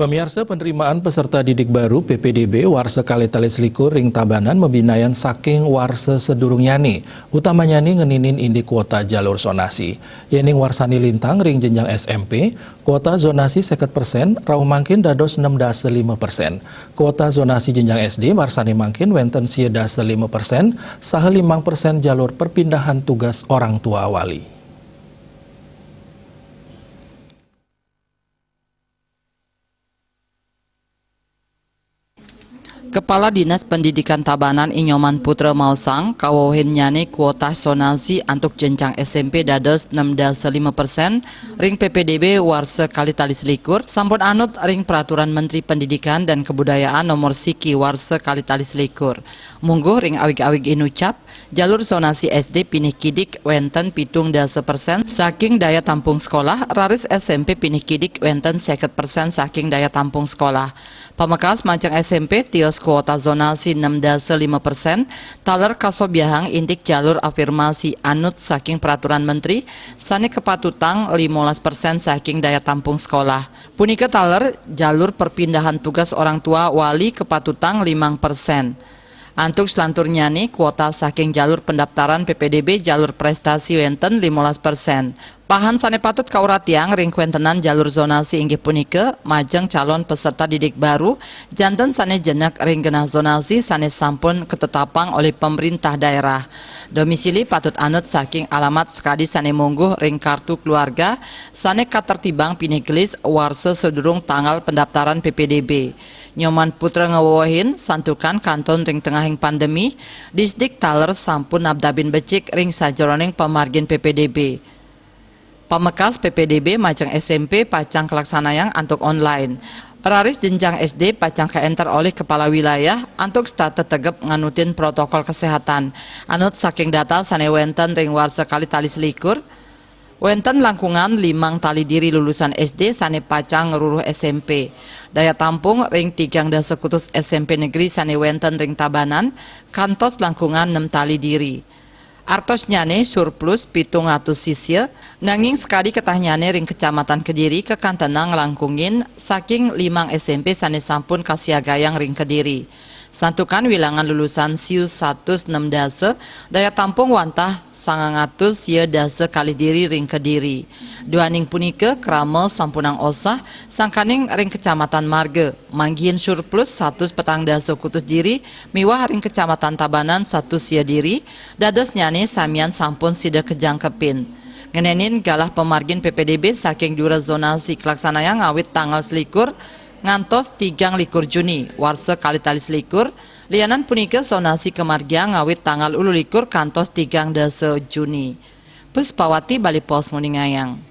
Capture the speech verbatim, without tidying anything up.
Pamiarsa, penerimaan peserta didik baru P P D B warsa kalih tali selikur ring Tabanan mabinayan saking warsa sadurungnyané, utamannyané ngeninin indik kuota jalur zonasi. Yéning warsané lintang ring jenjang S M P, kuota zonasi seket persen, rauh mangkin dados nem dasa lima persen. Kuota zonasi jenjang S D warsané mangkin wénten sia dasa lima persen, saha limang persen jalur perpindahan tugas orang tua wali. Kepala Dinas Pendidikan Tabanan I Nyoman Putra maosang, kawewehinnyané kuota zonasi antuk jenjang S M P dados nem dasa lima persen ring P P D B warsa kalih tali selikur, sampun anut ring Peraturan Menteri Pendidikan dan Kebudayaan Nomor Siki warsa kalih tali selikur. Mungguh ring awig-awig inucap, jalur zonasi S D pinih kidik wénten pitung dasa persen saking daya tampung sekolah, raris S M P pinih kidik wénten seket persen saking daya tampung sekolah. Pamekas majeng S M P tios kuota zonasi nem dasa lima persen, taler kasobiahang indik jalur afirmasi anut saking peraturan menteri sané kapatutang limolas persen saking daya tampung sekolah. Punika taler jalur perpindahan tugas orang tua wali kapatutang limang persen. Antuk selanturnyané, kuota saking jalur pendaftaran P P D B jalur prestasi wénten limolas persen. Pahan sané patut kauratiang ring kawéntenan jalur zonasi inggih punika, majeng calon peserta didik baru, janten sané jenek ring genah zonasi sané sampun katetapang olih pemerintah daerah. Domisili patut anut saking alamat sekadi sané mungguh ring kartu keluarga sané katertibang pinih gelis warsa sadurung tanggal pendaftaran P P D B. Nyoman Putra ngawewehin, santukan kantun ring tengahing pandemi, Disdik taler sampun nabdabin becik ring sajeroning pamargin P P D B. Pamekas P P D B majeng S M P pacang kalaksanayang antuk online. Raris jenjang S D pacang kaénter olih kepala wilayah antuk setata tegep nganutin protokol kesehatan. Anut saking data sané wénten ring warsa kalih tali selikur, wénten langkungan limang tali diri lulusan S D sané pacang ngruruh S M P. Daya tampung ring tigang dasa kutus S M P negeri sané wénten ring Tabanan kantos langkungan nem tali diri. Artosnyané surplus pitung atus sisya, nanging sekadi ketahnyané ring Kecamatan Kediri kakantenang nglangkungin saking limang S M P sané sampun kasiagayang ring Kediri. Santukan wilangan lulusan siu satus nem dasa, daya tampung wantah sangang atus sia dasa kalih diri ring Kediri. Duaning punika, krama sampunang osah sangkaning ring Kecamatan Marga, manggihin surplus satus petang dasa kutus diri, miwah ring Kecamatan Tabanan satus sia diri, dadosnyané samian sampun sida kajangkepin. Ngenénin galah pamargin P P D B saking duras zonasi kalaksanayang ngawit tanggal selikur ngantos tigang likur Juni, warsa kalih tali selikur, lianan punika zonasi kamargiang ngawit tanggal ulu likur kantos tigang dasa Juni. Puspawati, Bali Post, nguningayang.